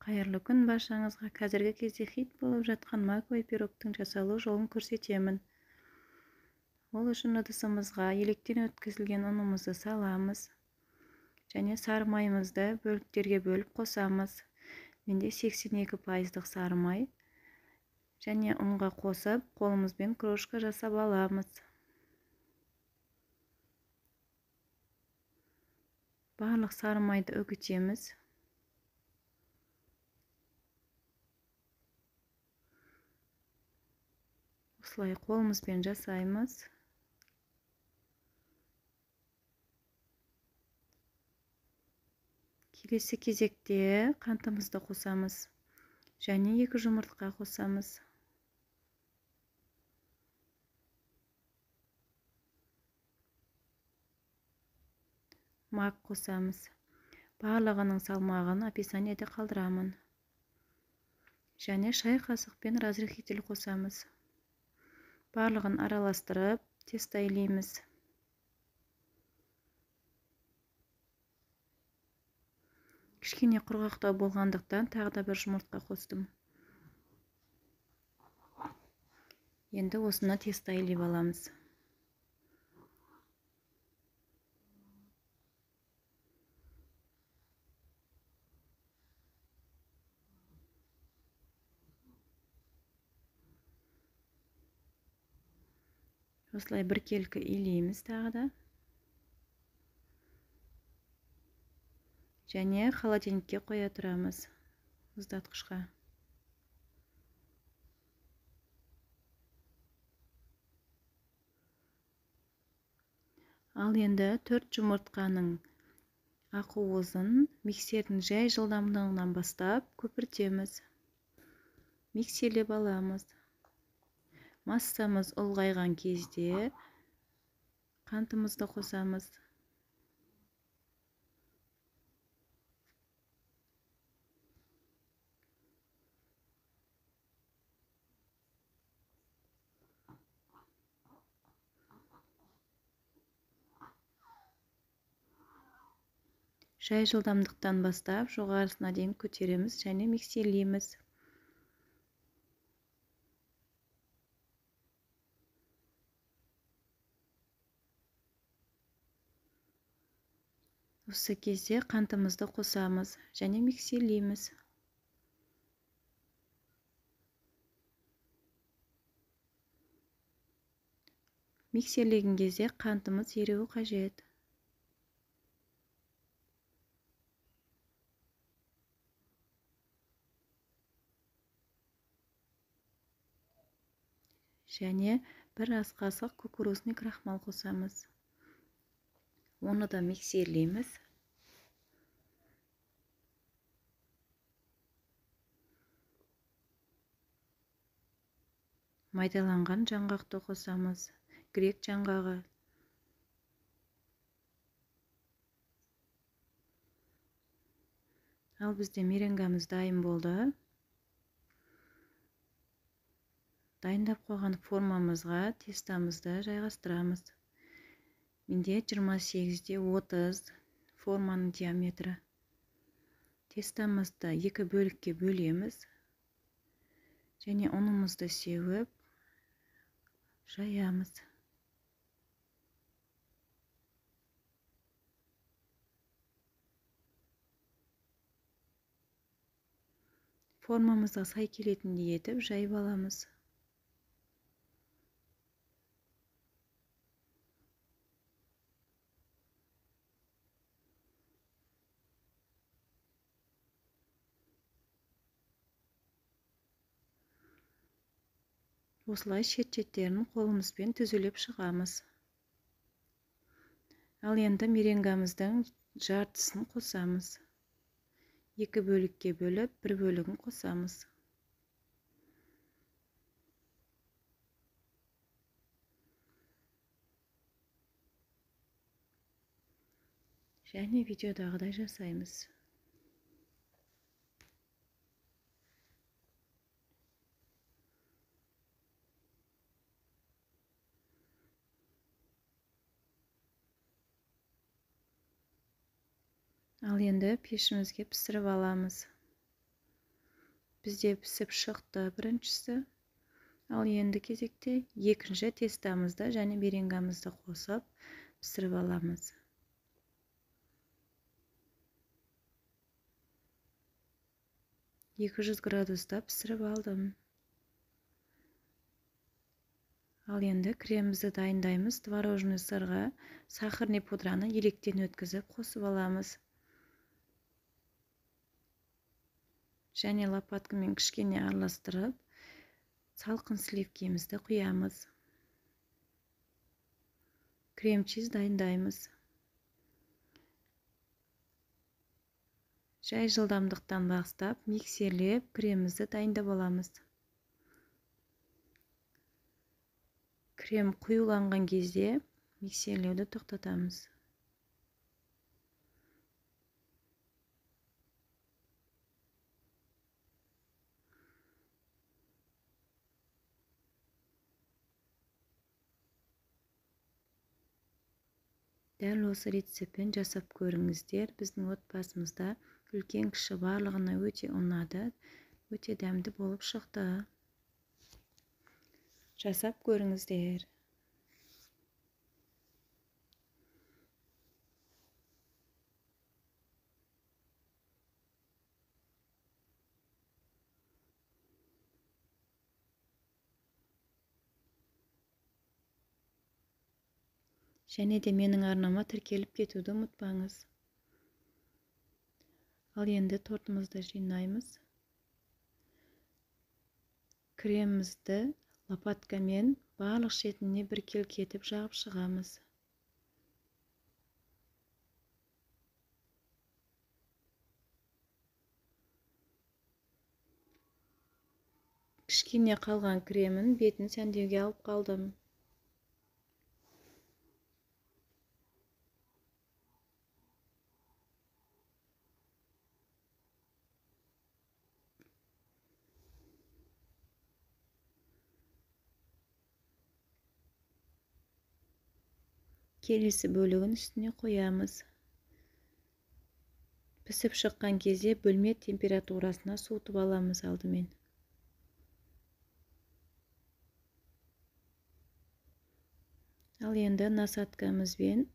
Қайырлы күн баршаңызға. Қазіргі кезде хит болып жатқан маковый пирогтың жасалу жолын көрсетемін. Ол үшін ыдысымызға електен өткізілген ұнымызды саламыз және сары майымызды бөліктерге бөліп қосамыз. Менде 82% сары май және ұнға қосып қолымызбен крошка жасап аламыз. Барлық сары майды үгітеміз. Осылай қолымызбен жасаймыз. Келесі кезекте қантымызды қосамыз және 2 жұмыртқа қосамыз. Мак қосамыз. Барлығының салмағын описаниеде қалдырамын. Және шай қасықпен разрыхлитель қосамыз. Барлығын араластырып, тесто илейміз. Кішкене құрғақтау болғандықтан тағы да бір жұмыртқа қостым. Енді осыны тесто илеп аламыз. Осылай біркелкі илейміз тағы да. Және холодильникке қоя тұрамыз, мұздатқышқа. Ал енді 4 жұмыртқаның ақуызын миксердің жай жылдамдығынан бастап көпіртеміз. Миксерлеп аламыз. Массамыз ұлғайған кезде қантымызды қосамыз. Жай жылдамдықтан бастап жоғарысына дейін көтереміз және миксерлейміз. Осы кезде қантымызды қосамыз және миксерлейміз. Миксерлеген кезде қантымыз еруі қажет. Және бір ас қасық кукурузный крахмал қосамыз. Оны да миксерлейміз. Майдаланған жаңғақты қосамыз, грек жаңғағы. Ал бізде меренгамыз дайын болды. Дайындап қойған формамызға тестамызды жайғастырамыз. Менде 28-30 форманың диаметрі. Тестамызды екі бөлікке бөлеміз. Және ұнымызды сеуіп жаямыз. Формамызға сай келетіндей етіп жайып аламыз. Осылай шет-шеттерін қолымызбен түзелеп шығамыз. Ал енді меренгамыздың жартысын қосамыз. Екі бөлікке бөліп, бір бөлігін қосамыз. Және видеодағыдай жасаймыз. Ал енді пешімізге пісіріп аламыз. Бізде пісіп шықты біріншісі. Ал енді кезекте екінші тестамызды және меренгамызды қосып пісіріп аламыз. 200 градуста пісіріп алдым. Ал енді кремімізді дайындаймыз. Творожный сырға сахарный пудраны електен өткізіп қосып аламыз. Және лопаткамен кішкене араластырып, салқын сливкемізді құямыз. Крем-чиз дайындаймыз. Жай жылдамдықтан бастап миксерлеп кремімізді дайындап аламыз. Крем құюланған кезде миксерлеуді тоқтатамыз. Дәл осы рецептпен жасап көріңіздер. Біздің отбасымызда үлкен кіші барлығына өте ұнады, өте дәмді болып шықты. Жасап көріңіздер. Және де менің арнама тіркеліп кетуді ұмытпаңыз. Ал енді тортымызды жинаймыз. Кремімізді лопаткамен барлық шетіне біркелкі етіп жағып шығамыз. Кішкене қалған кремін бетін сәндеуге алып қалдым. Келесі бөлігін үстіне қоямыз. Пісіп шыққан кезде бөлме температурасына суытып аламыз алдымен. Ал енді насадкамызбен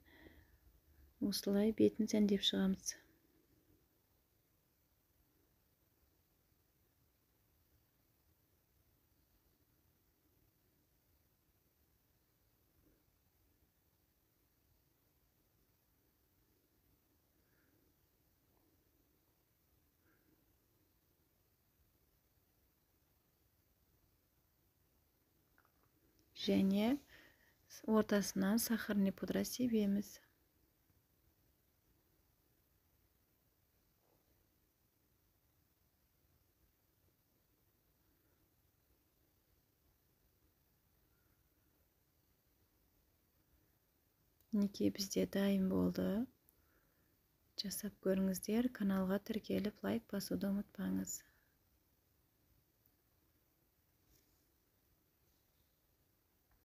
осылай бетін сәндеп шығамыз. Және ортасынан сахарный пудра себеміз. Мінекей бізде дайын болды. Жасап көріңіздер, каналға тіркеліп лайк басуды ұмытпаңыз.